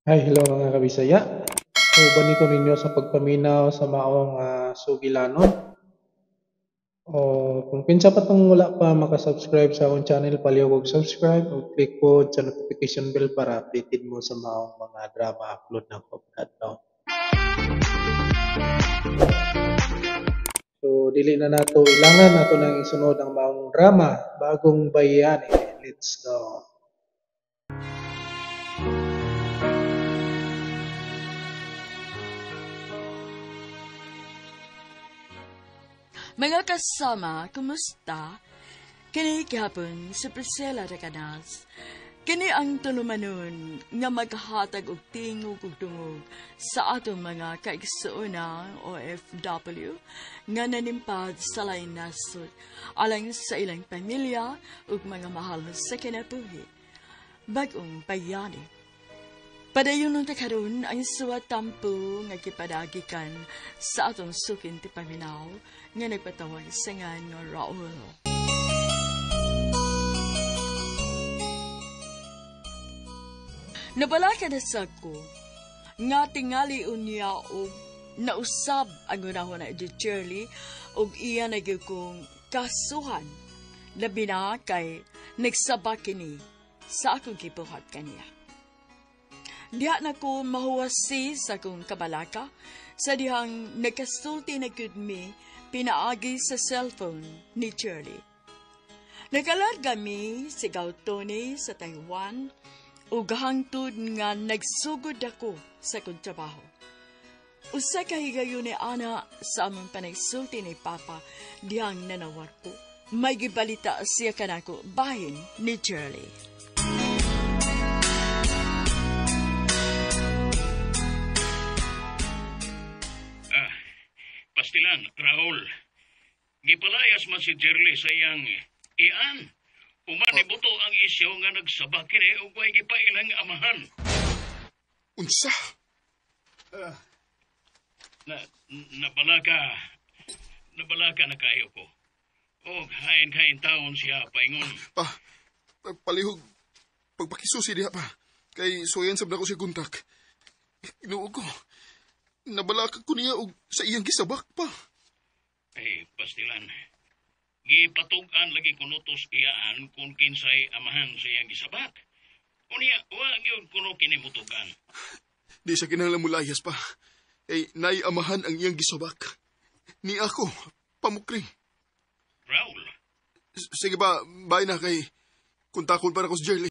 Hi, hello mga kabisaya. Uban ko ninyo sa pagpaminaw sa maong sugilanon. O kung kinsa pa tong wala pa makasubscribe sa akong channel, palihog og subscribe o click po sa notification bell para updated mo sa maong mga drama upload na ko adlaw. So dili na nato ilangan, nato nang isunod ang maong drama, Bagong Bayani. Let's go. Mga kasama, kumusta? Kini gihapon si Priscilla de Canas. Kini ang tulumanon nga maghatag og tingog ug dungog sa atong mga kaigsuonang OFW nga nanimpad sa laing nasod alang sa ilang pamilya ug mga mahal sa kinabuhi. Bag-ong bayani. Padayon nung karon ang suwat tampo nga gipadagikan sa atong sukin ti paminaw nga nagpatawag sa nga nga Raul. Nabalaka na sa ko nga tingali unya og nausab ang unahon na di Shirley og iya na gyud kong kasuhan. Labi na kay nagsaba kini sa akong gibuhat kaniya. Diha na ko mahuwasi sa akong kabalaka sa dihang nagkasulti na gyud mi pinaagi sa cellphone ni Shirley. Nakalarga mi si Gaw Tony sa Taiwan ug hangtod nga nagsugod ako sa akong trabaho. Usa ka higayon ni Ana sa among panagsulti ni Papa dihang nanawar ko. May gibalita siya kanako bahin ni Shirley. Pastilan, Raul. Gipalayas man si Jerly sa iyang ian. Umanibuto ang isyo nga nagsaba kini ug way gipailang amahan. Unsa? Nabalaka na kayo ko. Og hain-hain taon siya paingon. Pa, palihog, pagpakisusi diha pa. Kay suwayan sab na ko siya kontak. Ginoo ko. Nabalaka ko niya og sa iyang gisabak pa. Ay, pastilan. Gipatug-an lagi kunutos iyaan kung kinsay amahan sa iyang gisabak. Unya, wa gyud kuno kini mutugan. Di siya kinahanglan mulayas pa. Ay, naiamahan ang iyang gisabak. Ni ako, pamukring. Raul. Sige ba, bye na kay kontakon para ko si Jerly.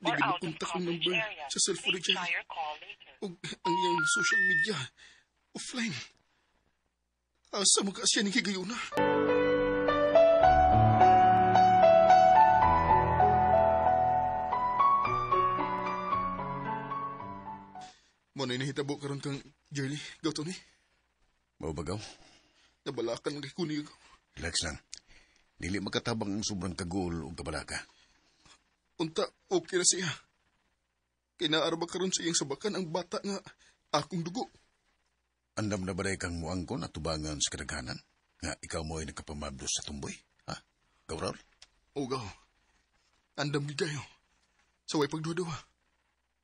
Di gid makontak ang number sa cellphone ni Jerly. Ug ang iyang social media, offline. Asa mo ka siya ni higayuna? Mo na inahitabo karon kang Jerly, gaw Tony. Mao ba, gaw? Nabalakan ang kikuni, gaw. Relax lang. Dili makatabang ang sobrang kagul o kabalaka. Unta, okay na siya. Kinaarba karon sa iyang sabakan ang bata nga akong dugo. Andam na ba kang muangkon at tubangan sa kadaghanan? Nga ikaw mo ay nagkapamabdos sa tumboy? Ha? Gaw, Raul? O, gaw. Andam gid kayo. Sa way pagduwa-duwa.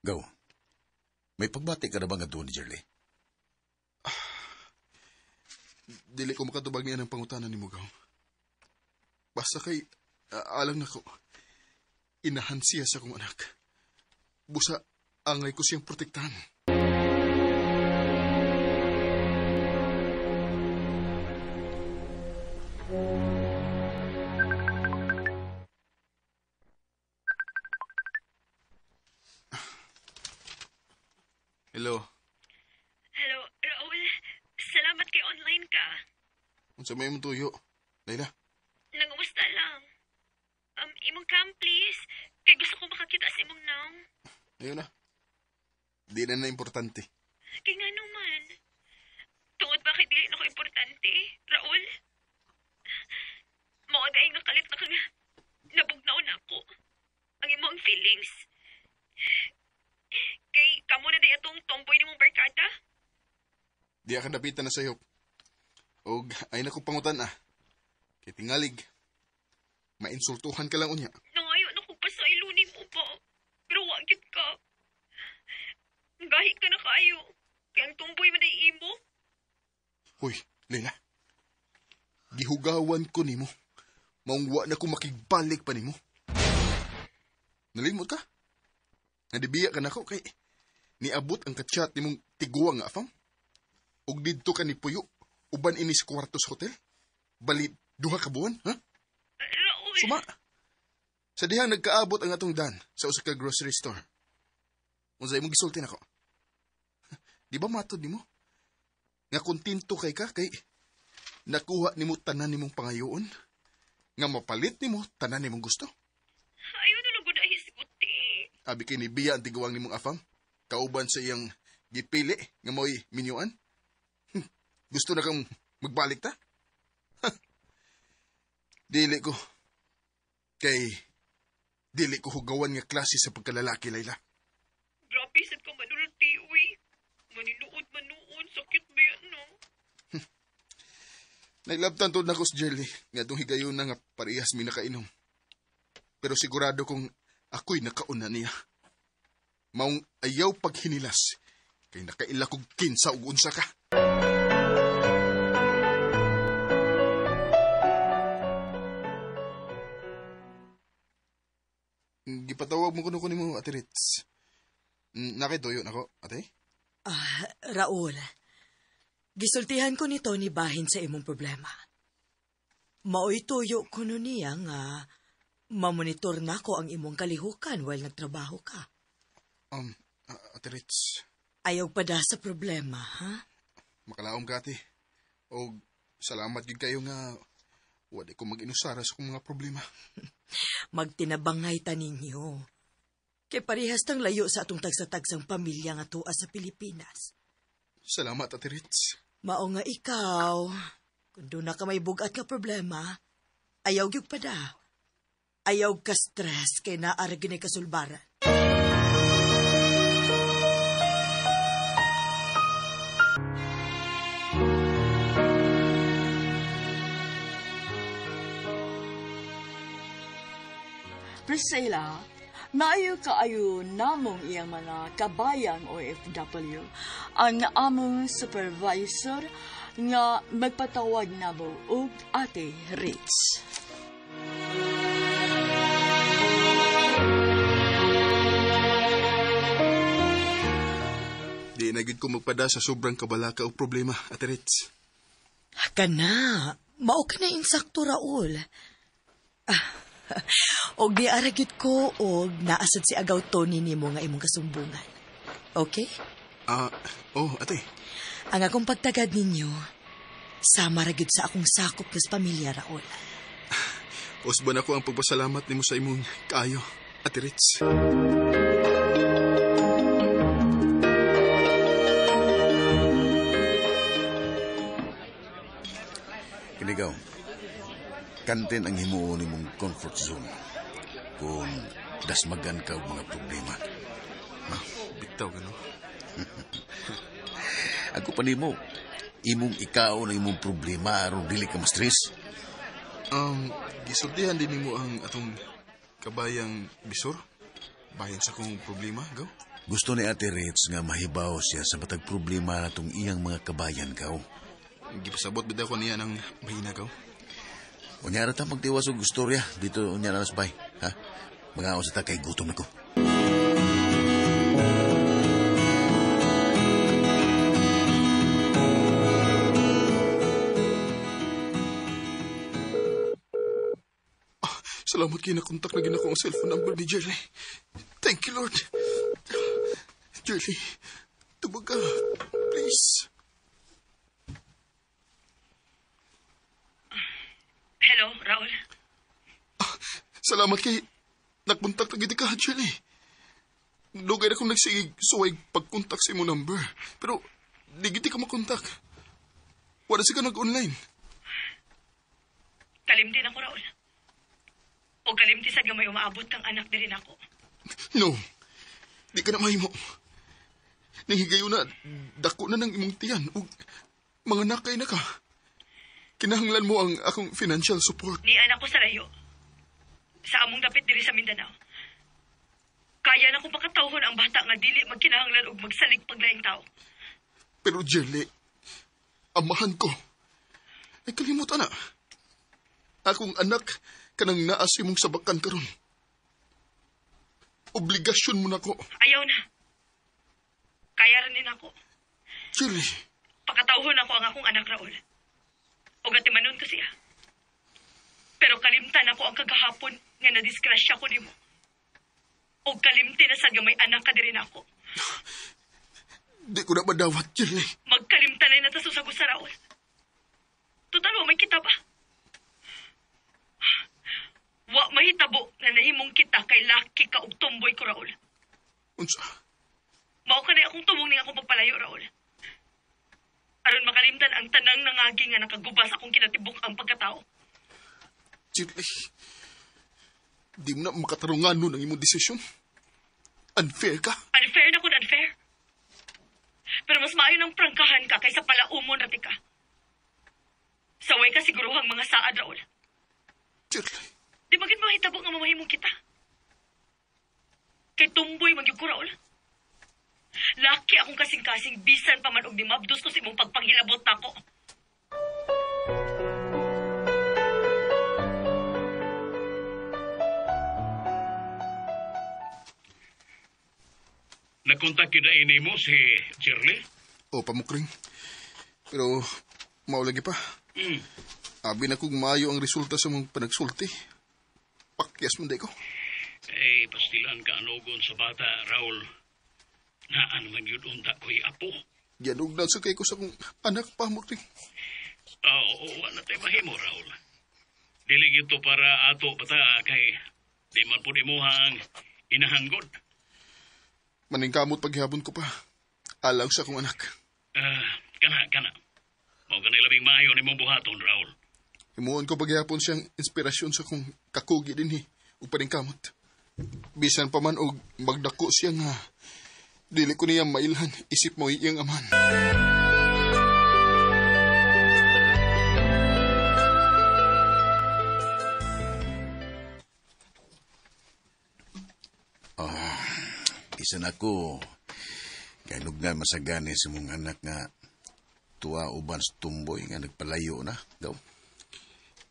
Gaw, may pagbati ka na ba nga doon ni Jerly? Dili ko makatubag niya ng pangutanan ni mo, gaw. Basta kay, alang na ko, inahan siya sa akong anak. Busa, angay ko siyang protektahan. Hello. Hello, Raul. Salamat kay online ka. Unsa may imong tuyo, Layla? Nangumusta lang. Imong cam, please. Kay gusto ko makakita sa imong naong. Ayun na. Di na na importante. Kay nga naman. Tungod ba kay dili na ko importante, Raul? Mao di ay nga kalit na ka nga. Nabugnaw na ako. Ang imong feelings. Kay kamo na di atong tomboy nimong barkada? Di ka napitan na sayop. Og ay na ko pangutan ah. Kay tingalig. Mainsultuhan ka lang unya. Nangayo na ko pa sa ilunin mo ba? Pero wagit ka. Gahi ka na kaayo. Kaya ang tumboy man ay imo. Hoy, Leila. Gihugawan ko nimo. Maong wa na ko makigbalik pa nimo. Nalimot ka? Nadibiya ka nako kay niabot ang kachat nimong tiguang nga afam. Ug didto ka ni Puyo, uban ini sa kwarto sa hotel. Bali duha ka buwan, ha? Raul. Suma. Sa dihang nagkaabot ang atong dan sa usa ka grocery store. Unsa imong gisulti nako? Di ba matod nimo? Nga kontento kay ka kay nakuha nimo tanan nimong pangayoon, nga mapalit nimo tanan nimong gusto. Ayaw na lang gud hisguti. Abi kay ni biya ang tiguang nimong afam, kauban sa iyang gipili nga mo'y minyuan. Gusto na kang magbalik ta? Dili ko. Kay dili ko hugawan nga klase sa pagkalalaki, Layla. Grabe sad ka manulti, uy. Maninuod manuon, sakit ba yan, no? Nailabtan to na ko si Jelly, nga itong higayon na nga parehas mi nakainom. Pero sigurado kong ako'y nakauna niya. Maong ayaw paghinilas, kay nakaila kog kinsa ug unsa ka. Gipatawag mo kuno ko nimo, Ate Ritz. Nakituyo na ko, ate? Ah, Raul, gisultihan ko ni Tony bahin sa imong problema. Maoy tuyo kuno niya nga mamonitor na ko ang imong kalihukan while nagtrabaho ka. Ate Ritz. Ayaw pa da sa problema, ha? Makalaom ka, ate. O salamat gyud kayo nga wala ko mag-inusara sa akong mga problema. Magtinabangay ta ninyo. Kay parehas tang layo sa atong tagsa-tagsang pamilya nga tuwa sa Pilipinas. Salamat, Ate Ritz. Mao nga ikaw, kung doon na ka may bugat nga problema, ayaw gyud pa da. Ayaw ka stress kay naa ra gyud kasulbaran. Priscilla, maayo kaayo namong iyang mga kabayang OFW ang among supervisor nga magpatawag namo og Ate Ritz. Di na gyud ko magpada sa sobrang kabalaka o problema, Ate Ritz. Kana, mao ka na insakto, Raul. Og di ara gyud ko og naasad si Agaw Tony nimo nga imong kasumbungan. Okay? Oh, ate. Ang akong pagtagad ninyo, sama ra gyud sa akong sakop sa pamilya, Raul. Usban ako ang pagpasalamat nimo sa imong kaayo, Ate Ritz. Kinigaw, kantin ang himuon nimong comfort zone kung dasmagan ka og mga problema. Ah, bitaw ka, no? Ako pa nimo, imong ikaw na imong problema aron dili ka ma-stress. Gisultihan din nimo ang atong kabayang bisor? Bayan sa kong problema, gaw? Gusto ni Ate Ritz nga mahibaw siya sa matag problema natong iyang mga kabayan, gaw. Gipasabot bitaw ko niya ng mahina, gaw? Unya ra ta magtiwas og istorya dito unya na bay, ha? Mga sa ta kay gutom na ko. Salamat kay nakontak na gina ko ang cellphone number ni Jerry. Thank you, Lord. Jerry, tubag ka. Please. Hello, Raul. Salamat kay nakontak na gid ka, Jerry. Dugay na akong nagsigig suway pagkontak sa imo number. Pero di gid ka makontak. Wala siya ka nag-online. Kalimti na ko, Raul. O kalimti sad nga may umaabot kang anak diri nako. No. Di ka na mahimo. Ning higayon na, dako na ng imong tiyan ug mga nakay na ka. Kinahanglan mo ang akong financial support. Ni anak ko sa layo. Sa among dapit diri sa Mindanao. Kaya na kong pakatawhon ang bata nga dili magkinahanglan og magsalig paglaing tao. Pero Jelly, amahan ko. Ay kalimutan na. Akong anak kanang naa sa imong sabakan karon. Obligasyon mo na ko. Ayaw na. Kaya rin din ako. Jelly. Pakatawhon ako ang akong anak, Raul. O gatimanon ko siya. Pero kalimtan ako ang kagahapon nga nadisgrasya ko nimo. O kalimti na sa gamay anak ka diri nako. Di ko na madawat, Jelly. Magkalimtan na natasusag sa Raul. Total, wa may kita ba? Wa mahitabo na nahimong kita kay laki ka og tumboy ko, Raul. Unsa? Mao ka na akong tumong ning akong pagpalayo, Raul. Aron makalimtan ang tanang nangagi nga nakagubas akong kinatibuk ang pagkatao. Jelly, di mo na makatarungan nun ang imong desisyon. Unfair ka. Unfair na kun unfair. Pero mas maayo ng prangkahan ka kaysa palaumon rati ka. Saway ka siguruhang mga saad, Raul. Jelly. Di bakit mahitabo nga mamahimong kita? Kay tumboy magyug ko, Raul. Laki akong kasing-kasing bisan pa man og dimabdos ko sa imong pagpanghilabot nako. Nakontak yun na ini mo si Shirley? O, pamukring. Pero, maulagi pa. Abi na kung maayo ang resulta sa mong panagsulti. Pakyas man di ko. Eh, pastilan ka anugon sa bata, Raul. Naan man yun unta ko'y apo. Gianugnan sa kay ko sa kong anak, pamukring. Oo, wala tayo mahimo, Raul. Dili gito para ato bata kay di man po imuhang inahanggod. Maningkamot paghihapon ko pa. Alang sa akong anak. Kana. Mao ka labing maayo ni mong buhaton, Raul. Himuon ko paghihapon siyang inspirasyon sa akong kakugi din ug paningkamot. Bisan pa man og magdako siya nga dili ko niya mailhan isip mo iyang amahan. Isa na ko. Ganugnan masagani sa mong anak nga tuwa uban sa tumboy nga nagpalayo na. Gaw.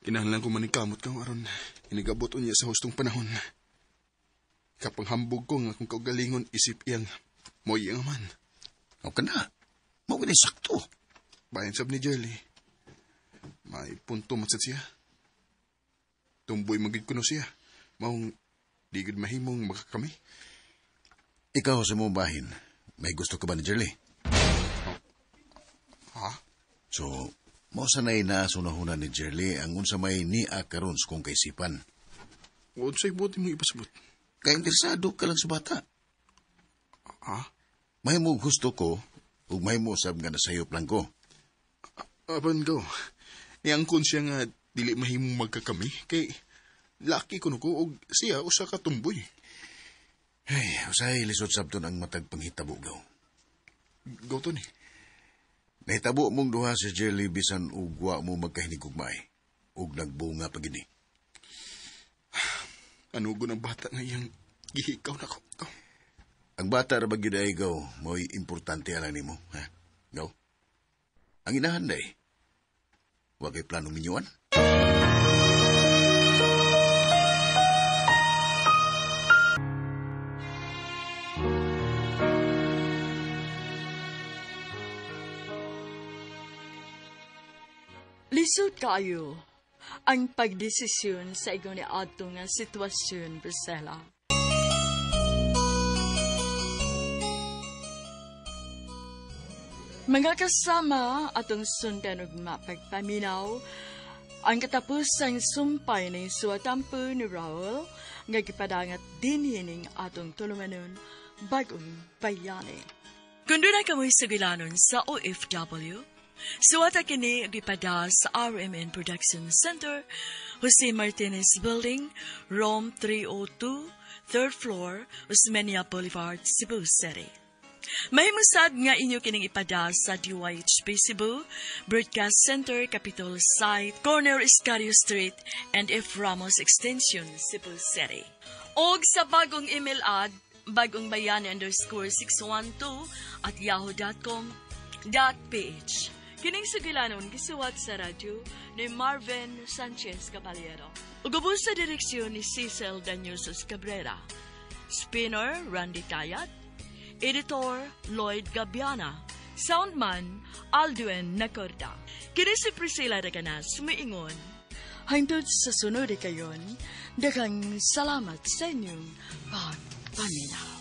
Kinahanglan ko maningkamot ka aron inigabot unya sa hustong panahon. Kapanghambog ko nga kung kaugalingon isip iyang mo iyang aman. O ka na. Mao gani sakto. Bayan sab ni Jelly. May punto man sad siya. Tumboy magid kuno siya. Maong di gud mahimong makakami. Ikaw sa mong bahin, may gusto ka ba ni Jelly? Ha? So, mao sanay na sunahuna ni Jelly ang unsa may niya karon sa kong kaisipan. Unsay buot mo ipasabot? Kaya interesado ka lang sa bata. Ha? Mahimo gusto ko, ug mahimo sab nga nasayop lang ko. Apan go. Niangkon siya nga dili mahimong magkakami kay laki kuno ko og siya usa ka tumboy. Hey, usahay lisod sabton ang matag panghitabo gaw. Go to ni. Nahitabo mong duha si Jelly bisan ug wa mo magkahinigugmay ug nagbunga pa gini. Anugon ang bata nga iyang gihikaw nako. Go. Ang bata ra ba gyud ay gaw, mo'y importante alang nimo, ha? Gaw. Ang inahan day. Wa kay plano minyuan? Lisod kayo ang pagdesisyon sa igo ni ato nga sitwasyon, Priscilla. Mga kasama atong sundan ug mapagpaminaw ang katapusang sumpay ng suwatampo ni Raul nga gipadangat dinhining atong tulumanon bagong bayani. Kung doon ay kamoy sugilanon sa OFW, suwata kini gipada sa RMN Production Center, Jose Martinez Building, Room 302, 3rd floor, Osmeña Boulevard, Cebu City. Mahimusad nga inyo kining ipada sa DYHP Cebu, Broadcast Center, Capitol Site, Corner Escario Street, and F. Ramos Extension, Cebu City. Og sa bagong email ad, bagongbayani_612@yahoo.com.ph. Kining sugilanon gisuwat sa radyo ni Marvin Sanchez Caballero. Ug ubos sa direksyon ni Cecil Daniusos Cabrera. Spinner Randy Tayat. Editor Lloyd Gabiana. Soundman Aldwin Nacorda. Kini si Priscilla Reganas miingon. Hangtod sa sunod kayon, daghang salamat sa inyong pagpaminaw.